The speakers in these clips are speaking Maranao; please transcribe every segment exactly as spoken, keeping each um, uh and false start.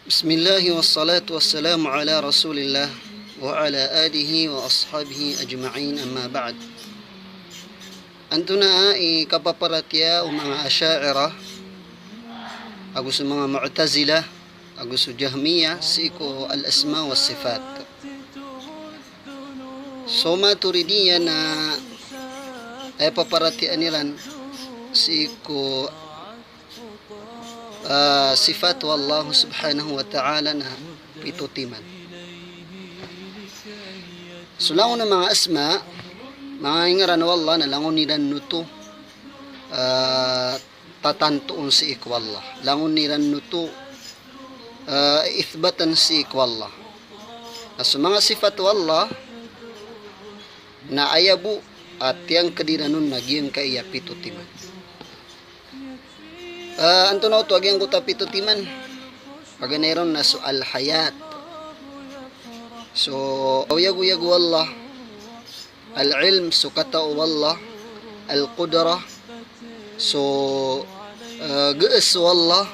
Bismillah, wassalatu wassalamu ala Rasulillah wa ala alihi wa ashabihi ajma'in, amma ba'd. Antonaa i kapaparatiyaya o manga Asha'irah ago so manga Mu'tazilah ago so Jahmiyyah sii ko al-asma was sifat? So Maturidiyyah na aya paparatiyayaan iran sii ko ah, sifat o Allah subhanahu wa ta'ala na pito timan. So langon a manga asma, manga ingaran o Allah na langon iran oto, ah, tatantoon sii ko Allah. Langon iran oto, ah, ithbatan sii ko Allah. Na so manga sifat o Allah na aya bo a tiyangkd iran on na giyangkaya pito timan. Ah, antonaa oto a giyangkoto a pito timan? Paganay ron na so al-hayat, so oyagoyag o Allah, al-ilm, so katao o Allah, al-qudrah, so, ah, gees o Allah,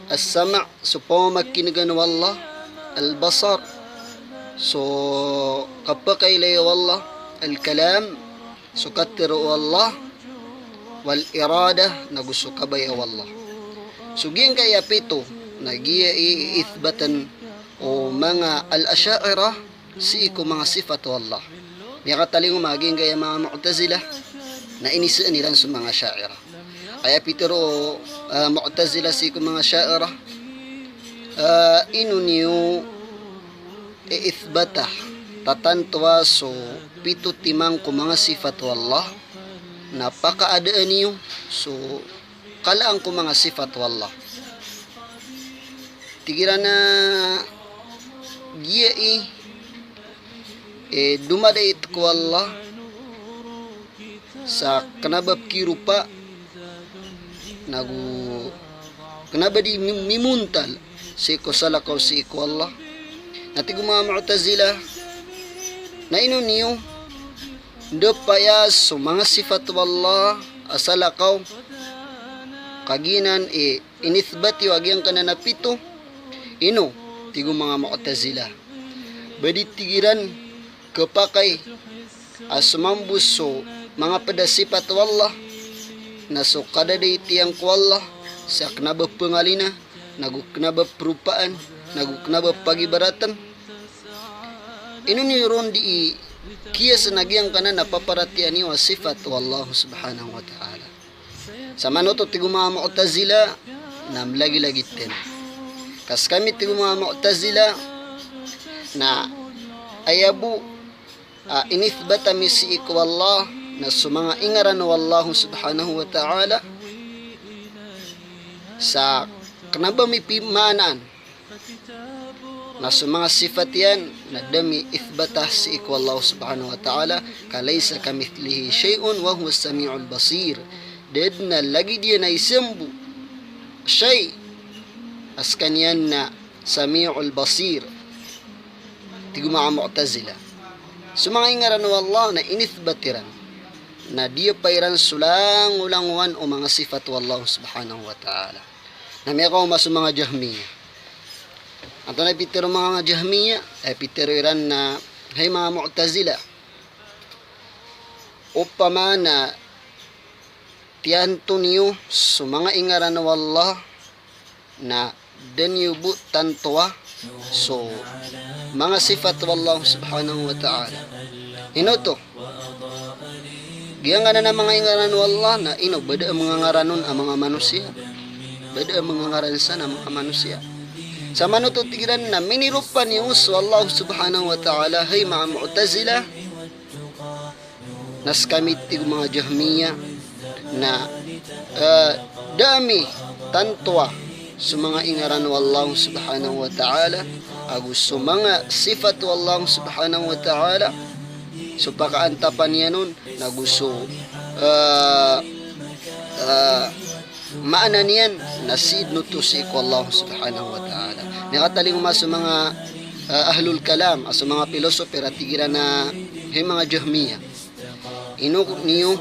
as-sam', so pamamakin'gan o Allah, al-basar, so kapakailay o Allah, al-kalam, so katharo o Allah, wal-iradah, nago so kabaya o Allah. So giyangkaya pito na giya i ithbatan o manga al-Asha'irah sii ko manga sifat o Allah. Miyakatalingoma a giyangkaya manga Mu'tazilah na inisaan iran so manga Asha'irah. Aya pitharo o, ah, Mu'tazilah sii ko manga Asha'irah, ah, ino niyo iithbata, tatantoa so pito timan ko manga sifat o Allah, na pakaadaan iyo so kalaan ko manga sifat o Allah. Tig iran a giya i, eh, domadait ko Allah sa kna ba pkiropa, nago kna ba di mi-, mimontal sii ko salakaw sii ko Allah. Na tig o manga Mu'tazilah na ino niyo ndapaya so manga sifat o Allah a salakaw, ka giyanan i inithbat iyo a giyangkanan a pito. Ino, tig o manga Mu'tazilah, ba di, tig iran, khapakay a so mambo so manga pd a sifat o Allah na so kadadait iyan ko Allah sa kna ba pngalina, nago kna ba propaan, nago kna ba pagibaratn? Ino niyo ron di i qiyas a giyangkanan a paparatiyayaan iyo a sifat o Allah subhanahu wa ta'ala? Samanoto, tig o manga Mu'tazilah, na mlagilagid tano. Ka skami, tig o manga Mu'tazilah, na aya bo a inithbat ami sii ko Allah na so manga ingaran o Allah subhanahu wa ta'ala sa kna ba mipimaanaan, na so manga sifat iyan na da mi ithbata sii ko Allah subhanahu wa ta'ala, ka laysa kamithlihi shay'un wa huwa as-sami'ul basir. Da dn a lagid iyan a isa mambo shay a skaniyan na Sami'ul Basir, tig o manga Mu'tazilah. So manga ingaran o Allah na inithbat iran, na diyapa iran so langolangowan o manga sifat o Allah subhanahu wa ta'ala. Na miyakaoma so manga Jahmiyyah. Antonaa i pitharo o manga Jahmiyyah? Aya pitharo iran na, hay manga Mu'tazilah, opama na tiyanto niyo so manga ingaran o Allah, na da niyo bo tantoa so manga sifat o Allah subhanahu wa ta'ala. Ino oto? Giyangkanan a manga ingaran o Allah na ino, ba da a manga ngaran on a manga manosiya. Ba da a manga ngaran san a manga manosiya. Samanoto, tig iran, na miniropa niyo so Allah subhanahu wa ta'ala, hay manga Mu'tazilah. Na skami, tig o manga Jahmiyyah, na, eh, da ami tantoa so manga ingaran o Allah subhanahu wa ta'ala ago so manga sifat o Allah subhanahu wa ta'ala, so pakaantapan iyan on, nago so, eh, eh, maana niyan na sii dn oto sii ko Allah subhanahu wa ta'ala. Miyakatalingoma so manga, eh, ahlul kalam, a so manga philosopher a tig iran a, hay manga Jahmiyyah, ino niyo,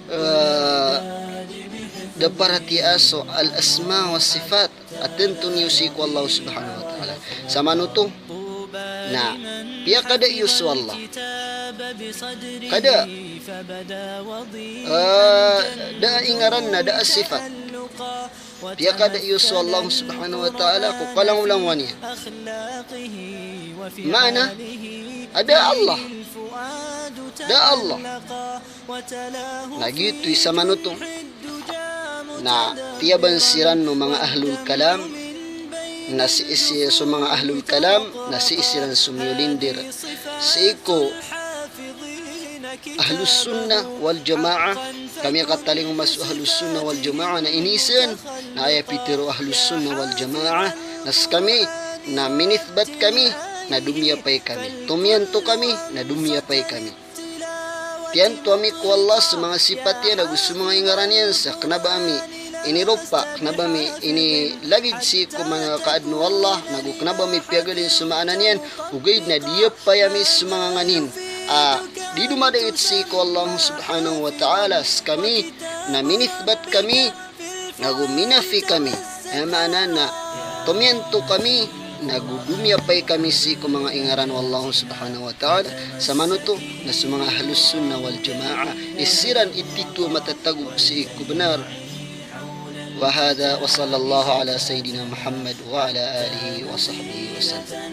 eh, Da paratiyaya so al-asma wa sifat a tanto niyo sii ko Allah subhanahu wa ta'ala. Samanoto na piyakada iyo so Allah. Kada, ah, da a ingaran na da a sifat. Piyakada iyo so Allah subhanahu wa ta'ala ko kalangolangowan iyan. Maana, a da a Allah. Da a Allah. Na giyoto i samanoto na tiyaban siran o manga ahlul kalam, na sii, sii so manga ahlul kalam, na sii siran so miyolindir sii ko Ahlus Sunnah wal Jamaah. Kami a katalingoma so Ahlus Sunnah wal Jamaah na iniiza iyan, na aya pitharo o Ahlus Sunnah wal Jamaah na skami na minithbat kami na domiyapay kami. Tomiyanto kami na domiyapay kami. Tiyanto ami ko Allah so manga sipat iyan ago so manga ingaran iyan sa kna ba ami iniropa, kna ba ami inilagid sii ko manga kaadn o Allah, nago kna ba ami piyagalin so maana niyan, ogaid na diyapay ami so manga nganin a di domadait sii ko Allah subhanahu wa ta'ala. Skami na minithbat kami, nago minafi kami. Aya maana na tomiyanto kami, nago domiyapay kami sii ko manga ingaran o Allah subhanahu wa ta'ala. Samanoto na so manga Ahlus Sunnah wal Jamaah, i siran i titho a matatago sii ko bnar. Wa hadha wa sallallahu ala sayyidina Muhammad wa ala alihi wa sahbihi wa sallam.